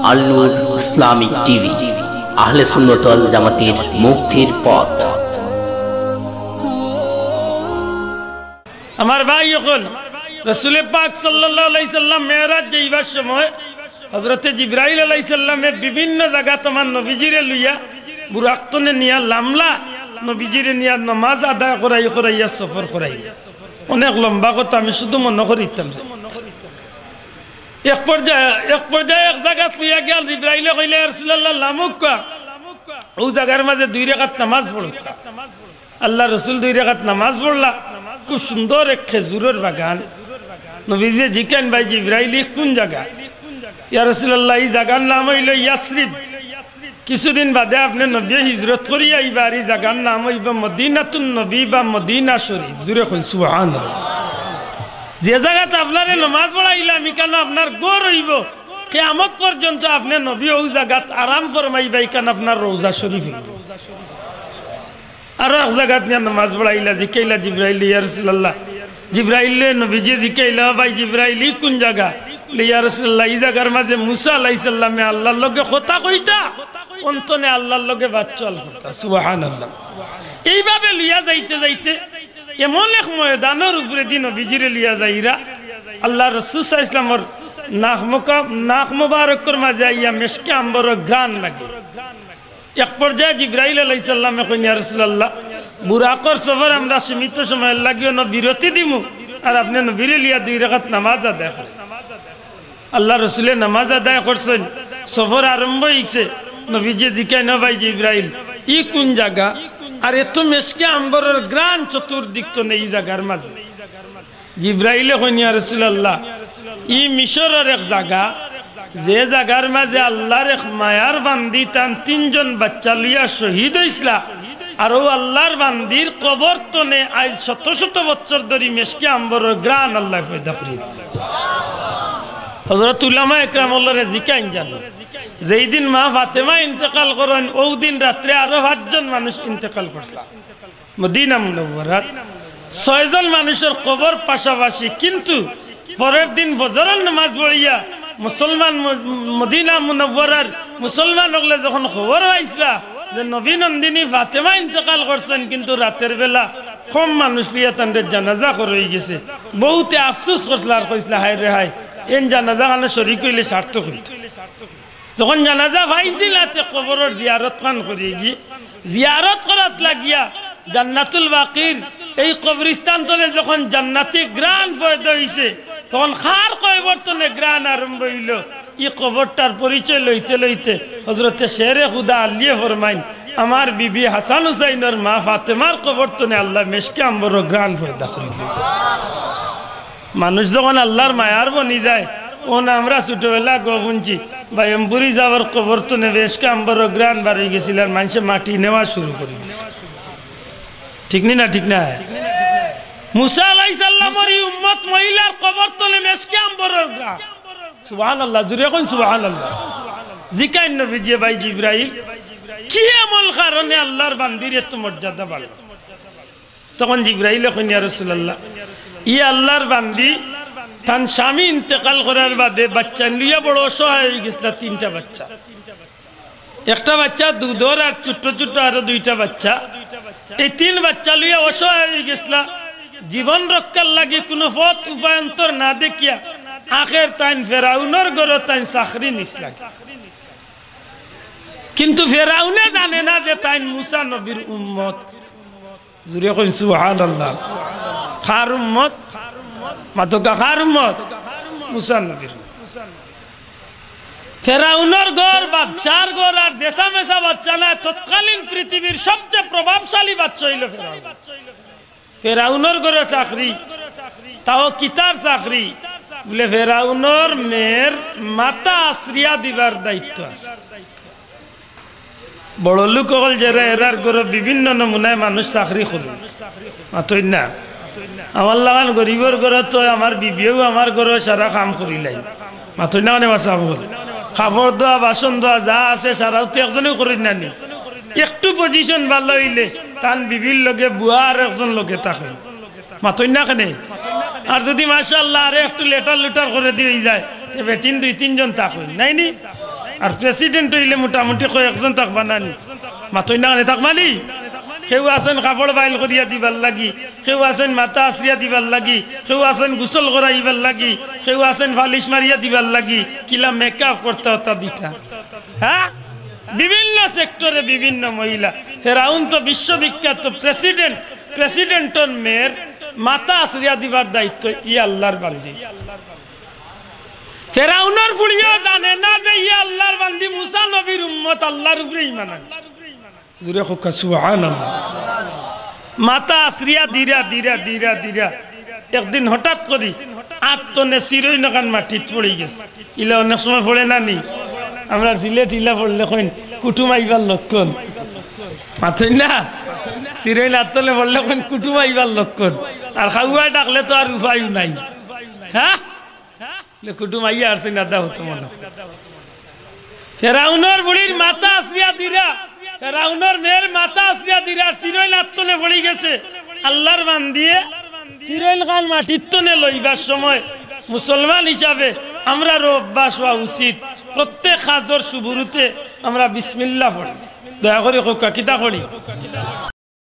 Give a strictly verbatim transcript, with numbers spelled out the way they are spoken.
আল নূর Islamic TV, আহলে সুন্নত ওয়াল জামাতের মুক্তির পথ। আমার ভাই অকল, রসুলে পাক সাল্লাল্লাহু আলাইহি সাল্লাম মেরাজ যাইবার সময় হযরতে জিব্রাইল আলাইহিস সালামে বিভিন্ন জাগাত আমার নবীজিরে লইয়া বুরাক তনে নিয়া লামলা, নবীজিরে নিয়া নামাজ আদায় করাই করাইয়া সফর করাই। অনেক লম্বা কথা, আমি শুধু মনো করিতাম যে এক পর্যায়ে, এক পর্যায়ে এক জাগাত লইয়া গেল, জিব্রাইলে কইলা, "ইয়া রাসূলুল্লাহ, লামুক্কা, অউ জাগার মাঝে দুই রেকাত নামাজ পড়ুক্কা।" আল্লার রসুল দুই রেকাত নামাজ পড়লা, খুব সুন্দর এক খেজুরর বাগান। নবীজিয়ে জিকাইন, "ভাই জিব্রাইল, ই কুন জাগা?" "ইয়া রাসূলুল্লাহ, ই জাগার নাম অইলো ইয়াসরিব। কিছুদিন বাদে আপনে নবীয়ে হিজরত করিয়া আইবা, আর ই জাগার নাম অইবো মদিনাতুন নবী বা মদিনা শরীফ।" জুরে কইন সুবহানাল্লাহ। যে জাগাত আপনারে নামাজ পড়াইলাম, ইখান আপনার ঘর অইবো। কিয়ামত পর্যন্ত আপনে নবী অউ জাগাত আরাম ফরমাইবা, ইখান আপনার রওজা শরীফ অইবো। আরো এক জাগাত নিয়া নামাজ পড়াইলা, জিকাইলা জিব্রাইল, "ইয়া রাসূলুল্লাহ।" জিব্রাইলরে নবীজিয়ে জিকাইলা, "ভাই জিব্রাইল, ই কুন জাগা?" বলে, "ইয়া রাসূলুল্লাহ, ই জাগার মাঝে মুসা আলাইহিস সালামে আল্লার লগে কথা কইতা, অন তনে আল্লার লগে বাচ্চাল করতা।" সুবহানাল্লাহ। এইভাবে লইয়া যাইতে যাইতে এমন এক ময়দানর উপরেদি নবীজিরে লইয়া যাইরা, আল্লার রসুল সাল্লাল্লাহু আলাইহি ওয়াসাল্লামর নাক মুকা-, নাক মুবারকর মাঝে আইয়া মেশকে আম্বরর ঘ্রাণ লাগে। এক পর্যায়ে জিব্রাইল আলাইহিস সালামে কইন, "ইয়া রাসূলুল্লাহ, বুরাকর সফর আমরা সীমিত সময়র লাগি অনো বিরতি দিমু, আর আপনে নবীরে লইয়া দুই রাকাত নামাজ আদায় করইন।" আল্লার রসুলে নামাজ আদায় করছইন, সফর আরম্ভ অইছে। নবীজিয়ে জিকাইন, "ও ভাই জিব্রাইল, ই কুন জাগা? আর এত মেশকে আম্বরর ঘ্রাণ চতুর্দিক তনে ই জাগার মাঝে।" জিব্রাইলে কইন, "ইয়া রাসূলুল্লাহ, ই মিশরর এক জাগা, যে জাগার মাঝে আল্লার এক মায়ার বান্দি তান তিনজন বাচ্চা লইয়া শহীদ অইছলা, আর অউ আল্লার বান্দির কবর তনে আইজ শত শত বছর ধরি মেশকে আম্বরর ঘ্রাণ আল্লায় পয়দা করি দিলা।" হযরত উলামা একরাম অকলরে জিকাইন জানো, যেই দিন মা ফাতেমা ইন্তেকাল করইন, অউ দিন রাত্রে আরো পাঁচজন মানুষ ইন্তেকাল করছলা। মদিনা মুনাওয়ারাত ছয়জন মানুষর কবর পাশাপাশি, কিন্তু পরের দিন ফজরর নামাজ পড়িয়া মুসলমান ম-, মদিনা মুনাওয়ারার মুসলমান অকলে যখন খবর পাইছলা যে নবী নন্দিনী ফাতেমা ইন্তেকাল করছইন, কিন্তু রাতের বেলা কম মানুষ লইয়া তানরে জানাজা করা অইগেছে, বউতে আফসোস করছলা আর কইছলা, "হায় রে হায়, এইন জানাজা খানো শরিক অইলে সার্থক অইতো।" যখন জানাজা পাইছলা, তে কবরর জিয়ারত খান করিগি। জিয়ারত করাত লাগিয়া জান্নাতুল বাকির এই কবরস্থান তনে যখন জান্নাতি ঘ্রাণ পয়দা অইছে, তখন কার কবর তনে ঘ্রাণ আরম্ভ অইলো? ই কবরটার পরিচয় লইতে লইতে হযরতে শেরে খুদা আলীয়ে ফরমাইন, "আমার বিবি হাসান হুসাইনর মা ফাতেমার কবর তনে আল্লায় মেশকে আম্বরর ঘ্রাণ পয়দা করিলা।" মানুষ যখন আল্লার মায়ার বনি যায়, অনো আমরা ছোটবেলা গপ হুনছি, বায়মপুরি যাওয়ার কবর তনে মেশকে আম্বরর ঘ্রাণ বার অইগেছিল, আর মানষে মাটি নেওয়া শুরু করি দিছে। ঠিক নি না? ঠিক না? মুসা আলাইহিস সালামর ই উম্মত মহিলার কবর তনে মেশকে আম্বরর ঘ্রাণ। সুবহানাল্লাহ, জুরে কইন সুবহানাল্লাহ। জিকাইন নবীজিয়ে, "ভাই জিব্রাইল, কি এমন কারণে আল্লার বান্দির এত মর্যাদা বাড়লো?" তখন জিব্রাইলে কইন, "ইয়া রাসূলুল্লাহ, ই আল্লার বান্দি তান স্বামী ইন্তেকাল করার বাদে বাচ্চাইন লইয়া বড় অসহায় অইগেছলা, তিনটা বাচ্চা। একটা বাচ্চা দুধর আর ছোট্ট ছোট্ট আরো দুইটা বাচ্চা। এই তিন বাচ্চা লইয়া অসহায় অইগেছলা। জীবন রক্ষার লাগি কুনু পথ উপায়ন্তর না দেখিয়া আখের তাইন ফেরাউনর ঘরো তাইন চাকরি নিছলা।" কিন্তু ফেরাউনে জানে না যে তাইন মুসা নবীর উম্মত। জুরে কইন সুবহানাল্লাহ। কার উম্মত? মাতউক্কা, কার উম্মত? মুসা নবীর। ফেরাউনর ঘর, বাদশার ঘর, আর যেছা মেছা বাচ্চা নায়, তৎকালীন পৃথিবীর সবচেয়ে প্রভাবশালী বাচ্চা অইলো ফেরাউন। ফেরাউনর ঘরো চাকরি, তাও কিতার চাকরি? বুলে, ফেরাউনর মেয়ের মাথা আছড়িয়া দিবার দায়িত্ব আছে। বড় লোক অকল যেরা, এরার ঘরো বিভিন্ন নমুনায় মানুষ চাকরি করইন। মাতইন না? আমার লাখান গরিবর ঘরো তো আমার বিবিয়েও আমার ঘরো সারা কাম করিলাইন। মাতইন না মানে মাছা বল। কাপড় ধোয়া, বাসন ধোয়া, যা আছে সারাও তো একজনেউ করইন না নি? একটু position ভালা অইলে তান বিবির লগে বুয়া আর একজন লগে থাকে। মাতইন না কেনে? আর যুদি মাশাআল্লাহ আরে একটু লেটার লুটার করেদি অইযায়, বেটিন দুই তিনজন থাকইন, নায়নি? আর প্রেসিডেন্ট অইলে মোটামুটি কয়েকজন থাকবা নানি? মাতইন না কেনে, থাকবা নি? কেউ আছইন কাপড় বাইল করিয়া দিবার লাগি, কেউ আছইন মাথা আছড়িয়া দিবার লাগি, কেউ আছইন গোসল করাইবার লাগি, কেউ আছইন পালিশ মারিয়া দিবার লাগি, কিলা মেকআপ করতা অতা দিতা। হ্যাঁ, বিভিন্ন সেক্টরে বিভিন্ন মহিলা। ফেরাউন তো বিশ্ববিখ্যাত প্রেসিডেন্ট, প্রেসিডেন্টর মেয়ের মাথা আছড়িয়া দিবার দায়িত্ব ই আল্লাহর বান্দি। ফেরাউনর ফুড়িও জানে না যে ই আল্লাহর বান্দি মুসা নবীর উম্মত, আল্লাহর উপরে ঈমান আনছে। জোরে কউক্কা সুবহানাল্লাহ। মাথা আছড়িয়া দিরা, দিরা, দিরা, দিরা। একদিন হঠাৎ করি আত তনে চিরইন অখান মাটিত পড়ি গেছে। ইলা অনেক সময় পড়ে না নি? আমরার সিলেট ইলা পড়লে কইন কুটুম আইবার লক্ষণ। মাতইন না? চিরইন আত তনে পড়লে কইন কুটুম আইবার লক্ষণ। আর খাওয়ায় ডাকলে তো আর উপায়ও নাই। হ্যাঁ? লে কুটুম আইয়া হারছইন, আদা হতো মনে। ফেরাউনর বুড়ির মাথা আছড়িয়া দিরা, ফেরাউনর মেয়ের মাথা আছড়িয়া দিরা, চিরইন আত তনে পড়ি গেছে। আল্লাহর বান্দিয়ে চিরইন খান মাটির তনে লইবার সময় মুসলমান হিসাবে আমরারও অভ্যাস হওয়া উচিত, প্রত্যেক কাজর শুরুতে আমরা বিসমিল্লাহ পড়ি। দয়া করি কউক্কা, কিতা করি?